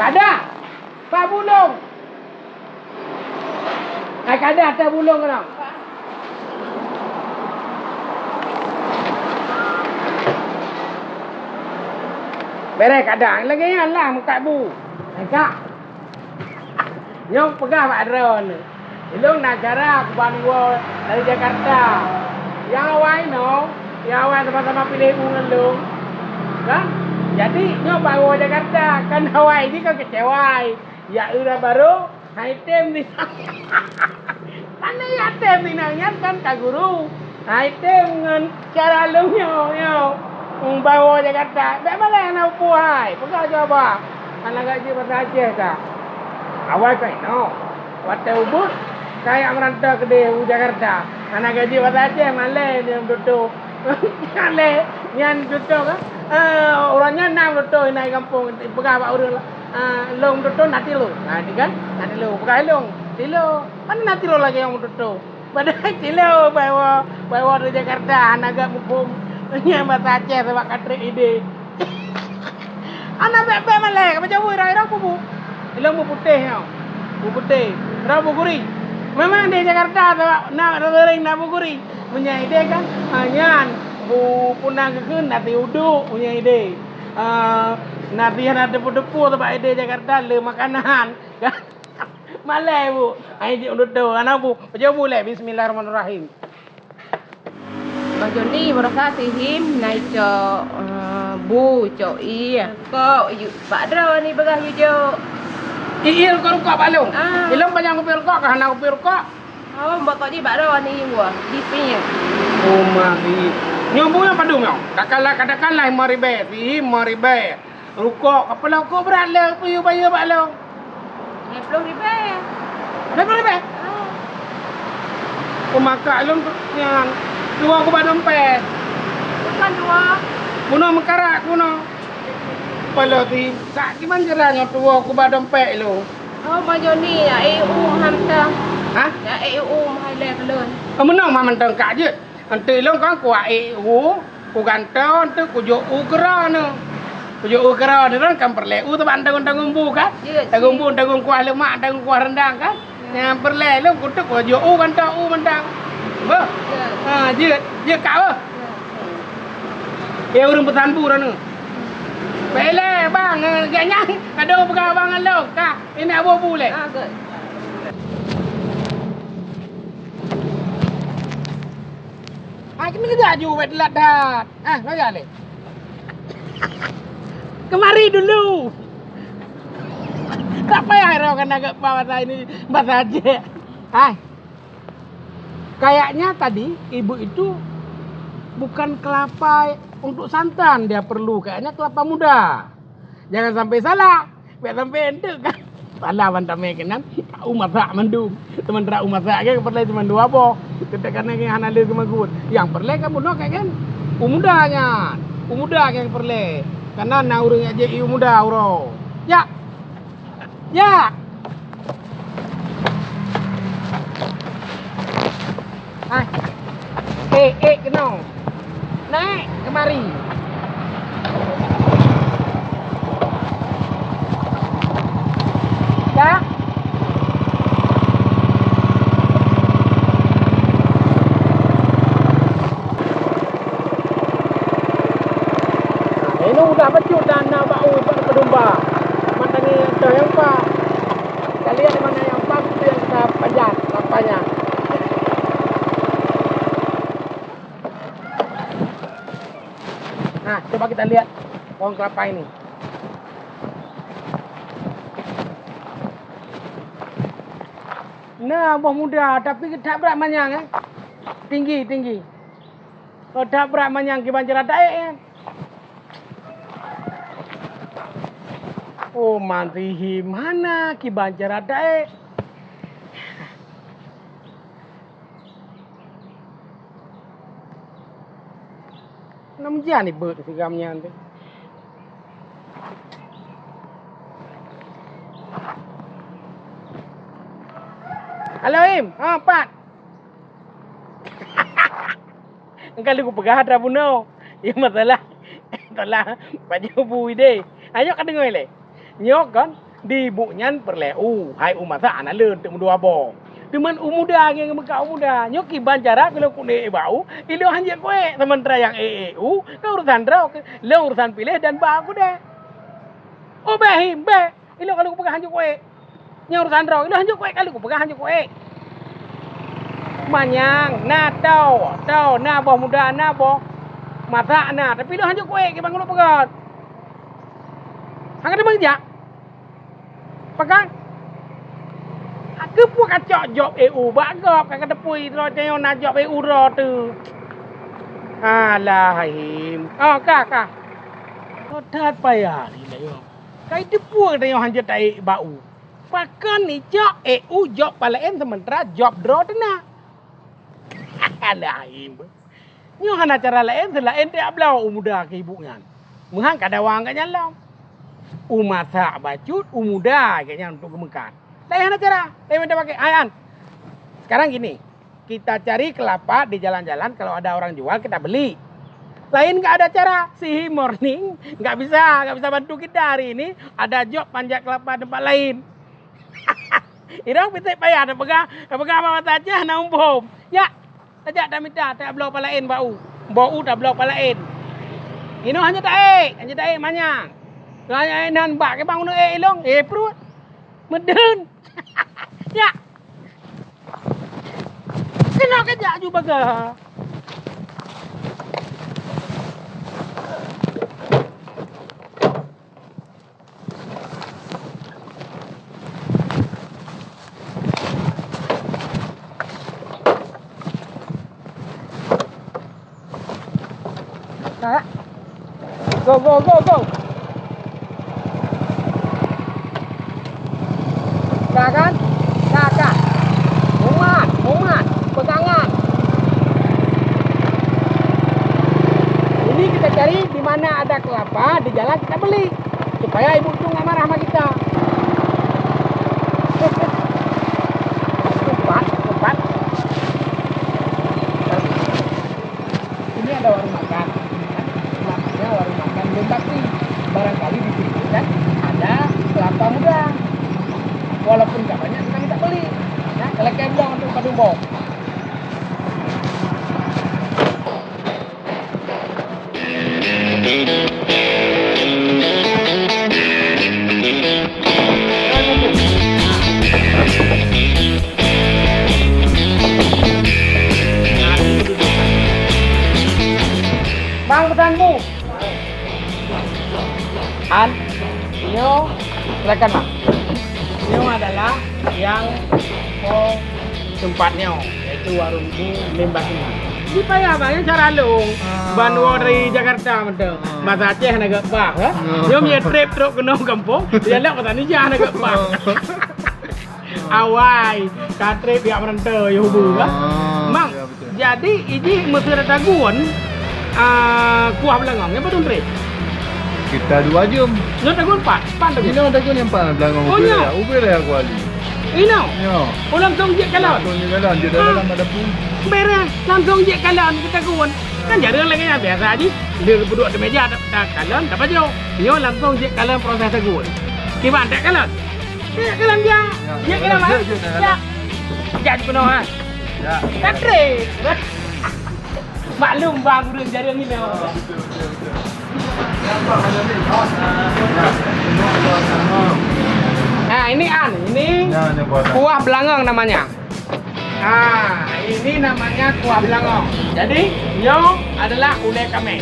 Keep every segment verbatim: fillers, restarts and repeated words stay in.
Ada! Pak bulong! Ai kada atas bulong keunoe. Bereh kadang lagèe nyan lah meukat bu. Meukat. Nyoe peugah bak droeneuh. Ilôn na acara kuban woe dari Jakarta. Nyang awai nyoe, nyang awai sama-sama piléh u ngon lôn. Kan? Jadi, nyoe ban woe Jakarta. Kan awai jih kan keucewai. Ya uroe barô, hai tem di. Kan ya tem di nyan kan ka guru. Hai tem ngon cara lôn nyoe, nyoe. Ban woe Jakarta. Bèk malèe hana peue hai. Peugah jawaban. Hana gak jeuet bahasa Aceh ka. Awai ka inoe. Watèe ubit, kaya meurantau keudeh u Jakarta. Hana gak jeuet bahasa Aceh, malèe nyan beutôi. Malèe nyan beutôi kan? Eh, ureueng nyan na beutôi na di gampông. Peugah bak ureueng, eh, lôn beutôi na tilu. Nah, ni kan? Na tilu. Peugah lôn. Tilu. Mana na tilu lagèe nyang beutôi? Padahai tilu ban woe, ban woe dari Jakarta, hana gak muphom. Nyan bahasa Aceh sabab ka trép idéh. Hana bèk-bèk malèe, ka baca buku, ira-ira buku. Ilôn buku putéh nyoe. Buku putéh. Ira buku guri. Memang di Jakarta sabab na sering na buku guri. Meunyo idéh kan, ha, nyan. Bu puna geukheun na tiuduk, meunyo idéh. Ah, na tiah na teupeu-teupeu sabab idéh Jakarta le makanan. Malèe, Bu. Hai jeuet u tutoe. Hana, Bu. Pajoh bu lé. Bismillahirrahmanirrahim. Bang Joni, baroesa sihim, na icok, eh, bu, icok ie. Kok, yu-, bak droe ni beurah yue jok. Ie rukok-rukok bak lôn. Ah. Ilôn panyang kupi rukok, ka hana kupi rukok. Oh, bak kok jih bak droe ni yue. Di sini. Oh, mari. Nyoe bu nyang padum nyoe? Katakanlah, katakanlah lima ribèe. Sihim lima ribèe. Rukok, kapeulah rukok brat lé, peue yue bayeue bak lôn? Lhèe ploh ribèe. Lhèe ploh ribèe? Ah. Peumakak lôn nyan, dua kuba dompet. Bukan dua. Bunoe meukarat bunoe. Paloe ti, sak kiban cara nyoe dua kuba dompet lôn. Oh, Bang Joni, ya, eh, u mantong. Hah? Ya, eh, u hai lé keu lôn. Oh, meunoe mantong ka jeuet. Eunteuk lôn kan kuak ék u, kugantoe, eunteuk kujok u keu droeneuh. Kujok u keu droeneuh kan, kan peureulèe u teubang tanggong-tanggong bu kan? Jeuet, tanggong bu, tanggong kuah leumak, tanggong kuah rendang kan? Nyang peureulèe lôn kuteuk kujok u gantoe u mantong. Beuh? Jeuet. Ha, jeuet. Jeuet ka beuh? Jeuet. Ya, ureueng peusan bu droeneuh. Bèk lé, bang, eh, gobnyan ka dong peugah bang ngon lôn. Ka, ineuk boh bu lé. Ah, good. Ah, keuneuk laju bèk teulat that. Ah, ngaya lé. Keumari dulu. Tak payah ero kana geupa bahasa ini, bahasa Aceh. Hai. Kayaknya tadi ibu itu bukan kelapa untuk santan dia perlu, kayaknya kelapa muda. Jangan sampai salah. Bèk sampai eunteuk kan. Salah ban tamè keunan. Rau masak mandum. Teuma rau masak kan peureulèe cuma dua boh. Teutek kana nyan hana lé geumagun. Nyang peureulèe kan bunoe kan. U muda nyan. U muda nyang peureulèe. Kana na ureueng jak jép ie u muda uroe. Jak. Jak. Hai. Eh, eh, keunoe. Naik kemari. Dah. Nah, ini udah becut dan nak bak u, bak keudumba. Mantong nyan toh nyang empat. Kita lihat di mana yang empat, itu yang kita panjat, lampanya. Nah, coba kita lihat pohon kelapa ini. Nah, boh muda, tapi that brat manyang, eh. Tinggi, tinggi. Oh, that brat manyang kiban cara taék, eh. Oh, mantihi mana kiban cara taék. Nam jan ibeuet sigam nyan teuh. Halo, Im. Ha, pat. Engka lôn kupeugah atra bunoe. Ya, masalah, masalah pajoh bu idéh. Ayo ka deungoe lé. Nyoe kon. Di buet nyan peureulée u, hai u masak hana lé teuk meudua boh. Teuma u muda nyang geumeukat u muda, nyoe kiban cara keu lôn keuneuk ék bak u, ilôn hanjeuet kuék, seumeuntara nyang ék-ék u, ka urosan droe, lôn urosan piléh dan ba u keudè. Oh, bék him, bék. Ilôn ka lôn peugah hanjeuet kuék. Nyoe urosan droe, ilôn hanjeuet kuék, ka lôn peugah hanjeuet kuék. Manyang, na toh, toh, na boh muda, na boh masak na, tapi ilôn hanjeuet kuék, kiban keuneuk peugah. Hana teuma jak. Pakai. Keupeue kacok job E U bak gob, ka kateupeue droe tanyoe na job E U droe teuh. Alah, Haim. Oh, ka, ka. That payah ni, Dayo. Kai teupeue tanyoe hanjeuet taék bak u. Pakon icok E U job palaén seumeuntara job droe teuh na. Alah, Haim. Nyoe hana cara laén seulaén tajak bloe u muda keu ibu nyan. Meuhan ka dawa gobnyan lom. U masak bacut, u muda gobnyan untuk geumeukat. Laén hana cara. Laén meunan pakai. Hai, An. Sekarang gini, kita cari kelapa di jalan-jalan, kalau ada orang jual, kita beli. Laén nggak ada cara. Si Morning nggak bisa, nggak bisa bantu kita hari ini. Ada job panjat kelapa tempat lain. Irong piték payah tapeugah, tapeugah bak mata Aceh na umpom. Ya, Tajak tamita, tabloe palaén bak u. Bak u tabloe palaén. Inoe hana taék, hana taék manyang. Hana nan bak keuban uneuk ék ilong, éh pruet. Meudeuh. Ya. Keunoe kajak aju baga. Go, go, go, go. Ka kan? Ka, ka. Mumat, mumat. Pegangan. Ini kita cari di mana ada kelapa, di jalan kita beli. Supaya ibu tu nggak marah sama kita. Empat, empat. Ini ada warung makan. Namanya warung makan Lembati. Barangkali di sini kan ada kelapa muda. Walaupun nggak banyak, kita minta beli. Ya, kalau kembang tu pada bawah. Bang, pesanmu. An, nyoe, silakan, Bang. Nyoe adalah yang, oh, tempat nyoe, yaitu warung Bu Limbah Sina. Di payah, Bang, nyoe cara lôn. Ah. Ban woe dari Jakarta mantong. Ah. Bahasa Aceh hana geuet bah, eh? Ah. Nyoe meunyo trép trok keunoe gampông, ya lheueh bahasa Indonesia hana geuet bah. Ah. Awai, ka trép jak meurantau, ya hubu, kan? Ah, Bang, ya, betul. Jadi, ijih meuseuti tagun, ah, kuah beulangong, nyan padum trép? Sekitar dua jeuem. Nyoe tagun pat, pat tagun. Inoe tagun nyang pat beulangong. Oh, ubé nyoe? Raya, ubé raya kuali. Inoe? Nyoe. Oh, langsung jeuet kalon? Langsung jeuet kalon, jeuet dalam ada pun. Bereh, langsung jeuet kalon keu tagun. Kan jareueng lagèe nyan, biasa jih. Lheueh geupeuduek di meja, ta-, takalon, tapajoh. Nyoe langsung jeuet kalon proses tagun. Kiban, tak kalon? Jeuet kalon, jak. Ya, jeuet kalon, ya, jeuet kalon. Jak. Jak keunoe, ha. Ya. Kan trép. Maklum, Bang, ureueng jareueng inoe. Nah, ini an, ini kuah beulangong namanya. Ah, ini namanya kuah beulangong. Jadi, nyoe adalah ulèe kaméng.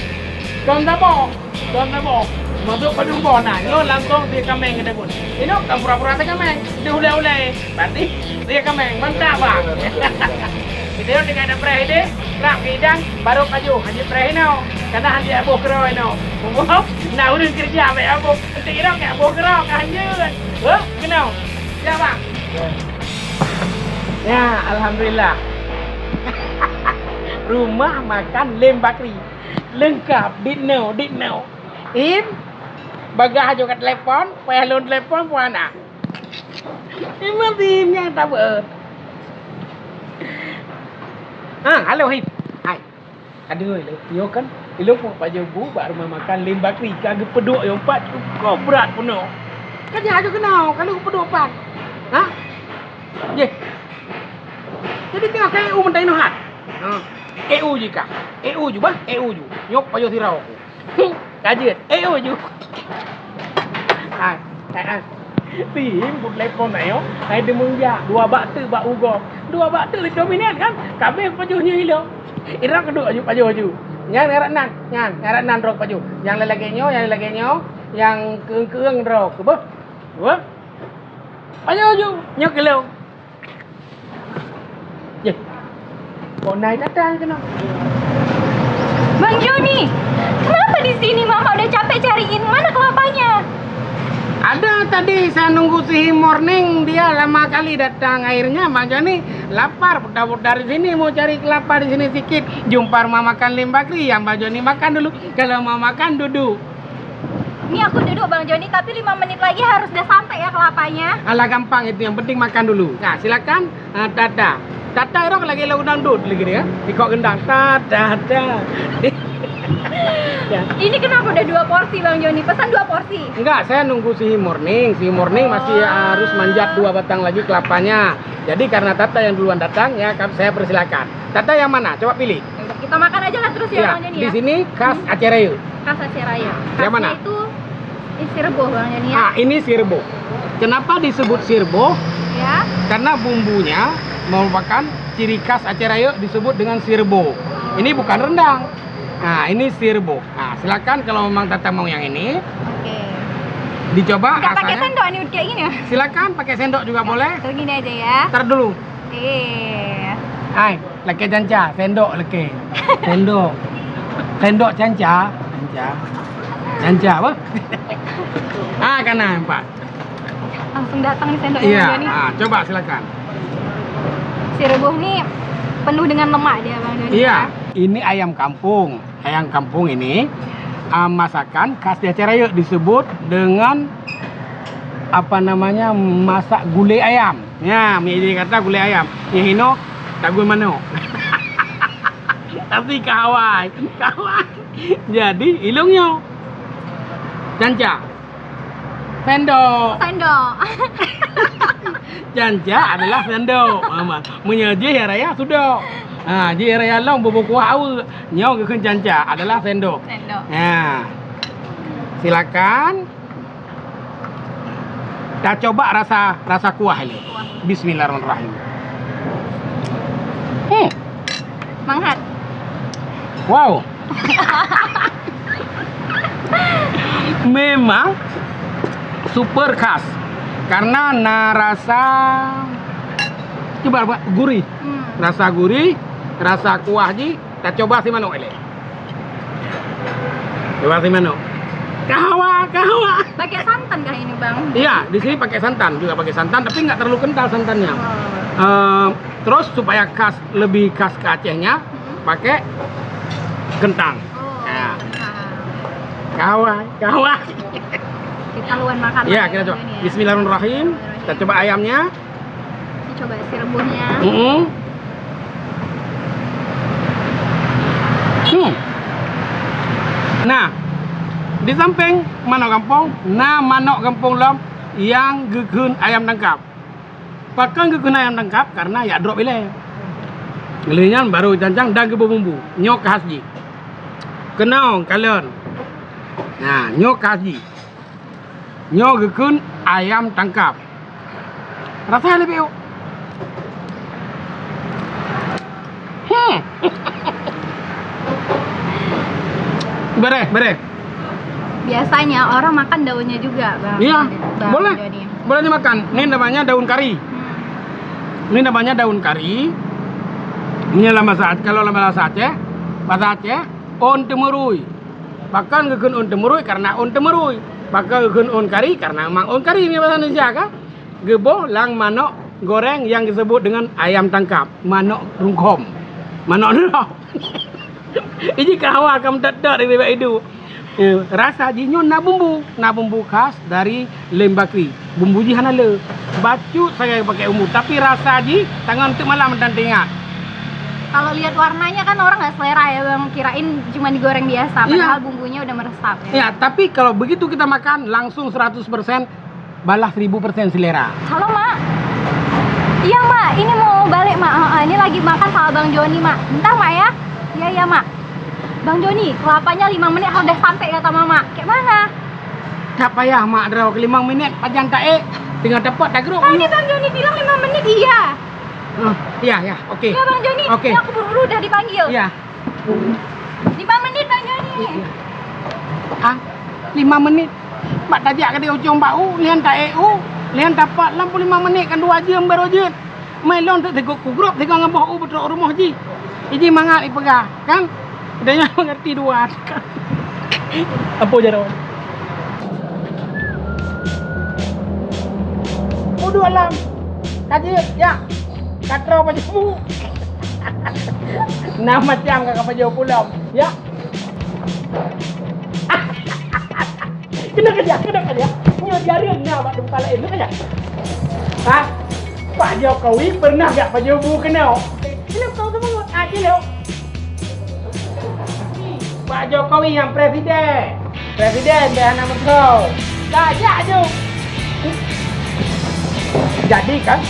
Kon saboh. Kon saboh. Masuk padum boh na, nyoe langsung sie kaméng keu tagun. Inoe kan pura-pura sie kaméng, deuh ulèe-ulèe. Berarti sie kaméng, mantap, Bang. Kita nyoe tinggai na preh idéh, prap keu idang, barô pajoh, hanjeuet preh inoe. Karena hanjeuet aboh keudroe inoe. Muboh, na ureueng keureuja bèk aboh. Nanti inoe ka aboh keudroe, ka hanjeuet. Heh, keunoe. Siap, Bang? Ya, alhamdulillah. Rumah makan Lem Bakri. Leungkap, dit nyoe, dit nyoe. Im, bagah ajoe ka telepon, payah lôn telepon pun hana. Im, im nyang tabeuet. Ha, halo, Im. Hai. Aduh, ilôn, nyoe kan, ilôn pun pajoh bu bak rumah makan Lem Bakri, ka geupeuduek nyang pat cukôp brat peunoh. Ka jih aja keunoe, ka lheueh peudôh pat. Ha? Jih. Jadi tengok ka E U meutai noh hat. Ha. E U jih ka. E U ju bah, E U ju. Nyok pajoh sirau aku. Ka jeuet. E U ju. Hai, hai, hai. Tim buet telepon na yo. Hai deungon jak dua bak teuk bak ugoe. Dua bak teuk lheueh dominan kan? Kabeh pajoh nyoe ilong. Irong keudok aju pajoh-pajoh. Nyan ngaran nan, nyan ngaran nan droe pajoh. Nyang lagèe nyoe, nyang lagèe nyoe, nyang keueng-keueng droe keuh. Wah. Pajoh-pajoh, nyoe keulong. Yeh. Kok nai datang keunoe? Bang Joni, kenapa di sini? Mama udah capek cariin. Mana kelapanya? Ada tadi saya nunggu si Morning, dia lama kali datang. Akhirnya Bang Joni lapar, putar-putar di sini mau cari kelapa di sini sikit. Jumpa rumah makan Lim Bakri, yang Bang Joni makan dulu. Kalau mau makan duduk. Ini aku duduk Bang Joni, tapi lima menit lagi harus udah sampai ya kelapanya. Alah gampang itu, yang penting makan dulu. Nah, silakan. Ah, Tata. Tata irong lagi lagu dangdut lagi dia. Ikok gendang. Tata, Tata. Ya. Ini kenapa udah dua porsi Bang Joni? Pesan dua porsi. Enggak, saya nunggu si Morning. Si Morning masih Oh. harus manjat dua batang lagi kelapanya. Jadi karena Tata yang duluan datang, ya, kami, saya persilakan. Tata yang mana? Coba pilih. Kita makan aja lah terus ya, Ya, Bang Joni di ya. sini khas Hmm. Aceh Raya. Khas Aceh Raya. Yang mana? Khasnya itu isi rebus Bang Joni ya. Ah, ini si rebus. Kenapa disebut si rebus? Ya. Karena bumbunya merupakan ciri khas Aceh Raya disebut dengan si rebus. Ini bukan rendang. Nah, ini si rebus. Nah, silakan kalau memang Tata mau yang ini. Oke. Dicoba Nggak pakai rasanya. sendok nih kayak gini ya? Silakan pakai sendok juga boleh. Atau gini aja ya. Ntar dulu. Eh. Hai, lakèe canca, sendok lakèe. Sendok. Sendok canca, canca. Canca apa? Ah, kana empat. Langsung datang nih sendoknya Iya, Bang Joni. ah, coba silakan. Si rebus nih penuh dengan lemak dia Bang Joni. Iya, ya. Ini ayam kampung. Ayam kampung ini, ah, masakan khas di Aceh Raya disebut dengan apa namanya, masak gulai ayam. Ya, mi jadi kata gulai ayam. Yang ino tagul manok. Tapi kahawai, kahawai. Jadi ilong nyo. Canca. Sendok. Sendok. Canca adalah sendok. Mama, meunyoe jih raya sudok. Ha, jih raya long bubu kuah awe. Nyoe geukheun canca adalah sendok. Sendok. Ha. Silakan. Kita coba rasa, rasa kuah ini. Kuah. Bismillahirrahmanirrahim. Hmm. Manghat. Wow. Memang super khas. Karena na rasa, coba, coba, gurih. Hmm. Rasa gurih, rasa kuah jih. Tacoba si manok ilèe. Coba si manok. Kahawa, kahawa. Pakai santan kah ini, Bang? Iya, di sini pakai santan, juga pakai santan, tapi nggak terlalu kental santannya. Oh. Eh, terus supaya khas, lebih khas ke Acehnya, Hmm. pakai kentang. Oh, Ya. kentang. Kahawa, kahawa. Kita luan makan Iya, lagi kita dulu coba. nih ya. Bismillahirrahmanirrahim. Kita coba ayamnya. Kita coba si rebusnya. Mm-mm. Hmm. Nah, di samping manok gampông, na manok gampông lom nyang geukheun ayam tangkap. Pakon geukheun ayam tangkap? Karena jak drop ilèe. Lheueh nyan baru cancang dan geubumbu. Nyoe khas jih. Keunoe kalon. Nah, nyoe khas jih. Nyoe geukheun ayam tangkap. Rasa leubeh. Hmm. Bereh, bereh. Biasanya orang makan daunnya juga, Bang. Iya, Bang boleh. Joni. Boleh dimakan. Ini namanya daun kari. Hmm. Ini namanya daun kari. Ini dalam bahasa Aceh, kalau dalam bahasa Aceh, bahasa Aceh, ôn teumeurui. Pakon geukheun ôn teumeurui? Karena ôn teumeurui. Pakon geukheun ôn kari? Karena memang ôn kari, bahasa Indonesia kan? Geuboh lam manok goreng nyang geusebut deungon ayam tangkap, manok rungkhom, manok nurok. Iji kahawa ka meutot-tot di bak idu. Eh, rasa jih nyoe na bumbu, na bumbu khas dari Lembakri. Bumbu jih hana le. Bacut sagai pakai bumbu, tapi rasa jih tangan teuk malam dan teuingat. Kalau lihat warnanya kan orang nggak selera ya, Bang. Kirain cuma digoreng biasa, Iya. padahal bumbunya udah meresap ya. Ya, tapi kalau begitu kita makan, langsung seratus persen Balah seribu persen selera. Halo, Mak. Iya, Mak. Ini mau balik, Mak. Heeh, ini lagi makan sama Bang Joni, Mak. Bentar, Mak, ya. Iya, iya, Mak. Bang Joni, kelapanya lima menit harus udah sampai, kata Mama. Kayak mana? Tak payah, Mak, droe. Lima menit pajan taék. Tinggal tepat tagrok. Tadi Bang Joni bilang lima menit, iya. Ah, iya, iya. Oke. Iya, Bang Joni. Oke. Ini aku buru-buru udah dipanggil. Iya. Lima menit, Bang Joni. Ah, lima menit. Bak tajak ka di ujong bak u, lian taék u, lian tapat lam peuet lima menit kan dua jeuem baru jeuet. Mai lôn teuk sigoe kugrop sigoe ngon boh u beutrok rumoh jih. Iji mangat ipeugah, kan? Geutanyoe mengerti dua, kan? Apo jaroe? Uduek lam. Ka jeuet, ya. Ka troe pajoh bu. Nah, macam ka pajoh pulom, ya. Keunoe keujak, keunoe keujak. Nyoe jareueng na bak teumpat laén, keunoe keujak. Ha? Pak Jokowi pernah jak pajoh bu keunoe? Cilok kau seumut, ah, cilok. Pak Jokowi nyang presiden. Presiden bèk hana meutroe. Ka jak ju. Jadi kan?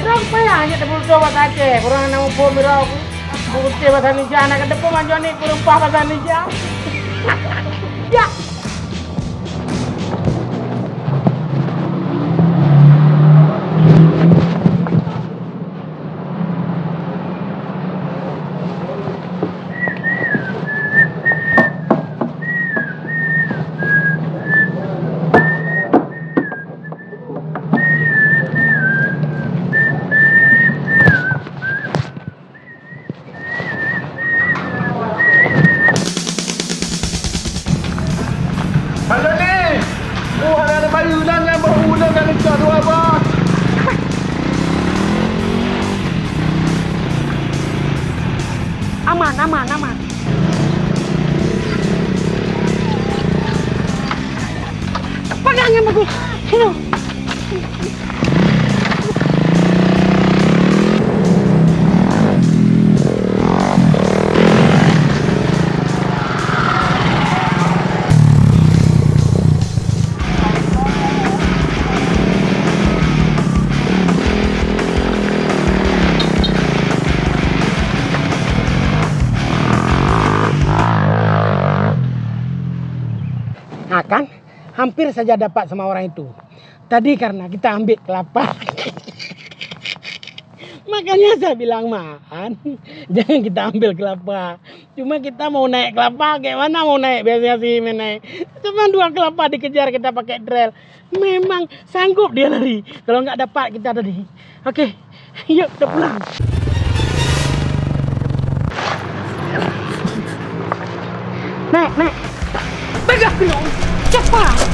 Ureueng payah nyoe teupeurutoh bahasa Aceh, ureueng hana muphom droe. Bukti bahasa Indonesia, aneuk keuteupeu manjoni peurumpah bahasa Indonesia. Ya. Halo ni. Oh, hana ada bayu nan nyang bau uleuen dan lecok dua bah. Aman, aman, aman. Pegang yang bagus. Sini. Nah, kan? Hampir saja dapat sama orang itu. Tadi karena kita ambil kelapa. Makanya saya bilang, Man, jangan kita ambil kelapa. Cuma kita mau naik kelapa, kayak mana mau naik? Biasanya sih main naik. Cuma dua kelapa dikejar kita pakai trail. Memang sanggup dia lari. Kalau nggak dapat kita tadi. Oke, yuk kita pulang. Naik, naik. Pegang dulu. Cepat.